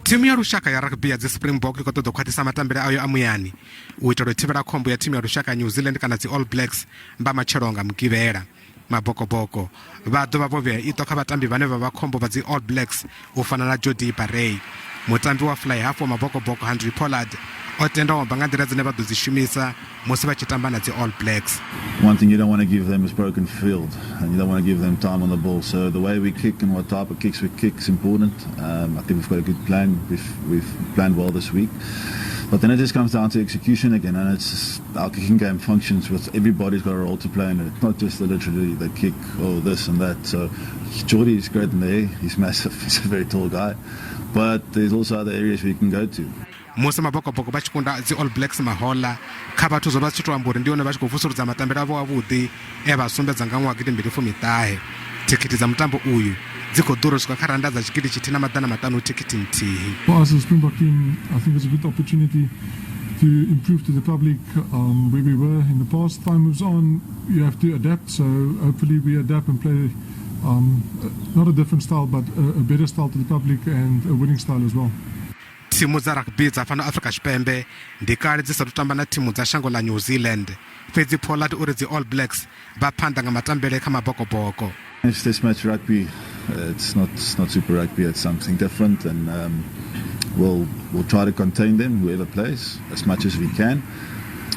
Thimu ya lushaka ya rugby ya dzi Springbok i khou ṱoḓa u khwaṱhisa matambele ayo a muyani u itela u thivhela khombo ya thimu ya lushaka ya New Zealand kana dzi All Blacks mba matshelo nga Mugivhela. Mabokoboko vha ḓo vha vho vhea iṱo kha vhatambi vhane vha vha khombo vha dzi All Blacks u fana na Jordie Barré. Mutambi wa fly half wa Mabokoboko Handre Pollard o tenda u amba nga nḓila dzine vha ḓo dzi shumisa musi vha tshi tamba na dzi All Blacks. One thing you don't want to give them is broken field, and you don't want to give them time on the ball. So the way we kick and what type of kicks we kick is important. I think we've got a good plan. We've planned well this week. But then it just comes down to execution again, and it's just, our kicking game functions with everybody's got a role to play in it. It's not just the, literally the kick or this and that. So Jordie is great in the air. He's massive. He's a very tall guy. But there's also other areas where you can go to. Musi Mabokoboko vha tshi kunda dzi All Blacks mahoḽa, kha vhathu zwo vha zwi tshi tou amba uri ndi hone vha tshi khou vusuludza matambele avho avhuḓi e vha a sumbedza nga ṅwaha wa 2019. Thikhithi dza mutambo uyu dzi khou ḓura u swika kha rannda dza 1500 thikhithi nthihi. For us as Springbok team, I think it's a good opportunity to improve to the public where we were in the past. Time moves on, you have to adapt. So hopefully we adapt and play not a different style, but a better style to the public and a winning style as well. Thimu dza rugby dza fhano Afrika Tshipembe ndi kale dzi sa tou tamba na thimu dza shango ḽa New Zealand, fhedzi Pollard uri dzi All Blacks vha phanḓa nga matambele kha mabokoboko. It's test match rugby. It's not Super Rugby. It's something different, and we'll try to contain them, whoever plays, as much as we can.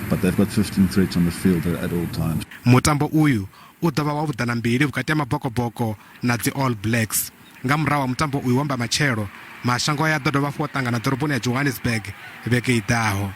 But they've got 15 threats on the field at all times. Mutambo uyu u ḓo vha wa vhuḓana mbili vhukati ha mabokoboko na dzi All Blacks. Nga murahu ha mutambo uyu wa mbamatshelo, mashango aya a ḓo dovha hafhu a ṱangana ḓoroboni ya Johannesburg vhege i ḓaho.